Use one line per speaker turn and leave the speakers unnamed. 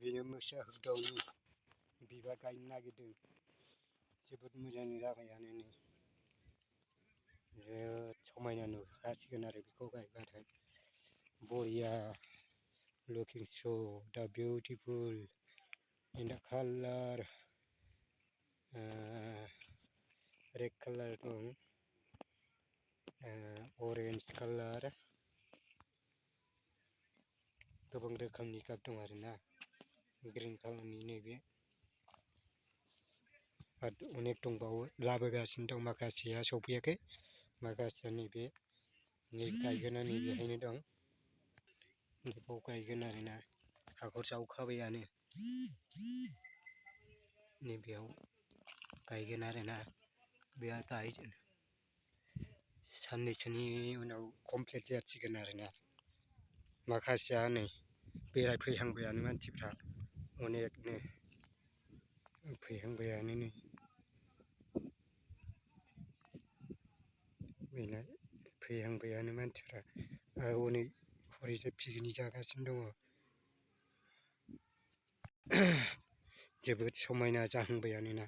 बेनो मोसा होदावनि बिबार गायनो नागिरदों जोबोद मोजाङै जाबायानो नै जोबोद समायना नुखासिगोन आरो बेखौ गायबाथाय बरिया looking so the beautiful in the color red color dong orange color गोबां रोखोमनि गाब दं आरोना ग्रीन कालारनि नैबे आरो अनेक दंबावो लाबोगासिनो दं माखासेया सफैयाखै माखासेया नैबे गायगोना नैबेहायनो दं बेखौ गायगोन आरोना हाखर जावखाबायानो नैबेयाव गायगोन आरोना बेहा गायगोन साननैसोनि उनाव कमप्लिट जासिगोन आरोना माखासेया नै बेरायफैहांबायानो मानसिफ्रा अनेकनो फैहांबायानो नै बेना फैहांबायानो मानसिफ्रा हनै हरैजाय पिकनिक जागासिनो दङ जोबोद समायना जाहांबायानो ना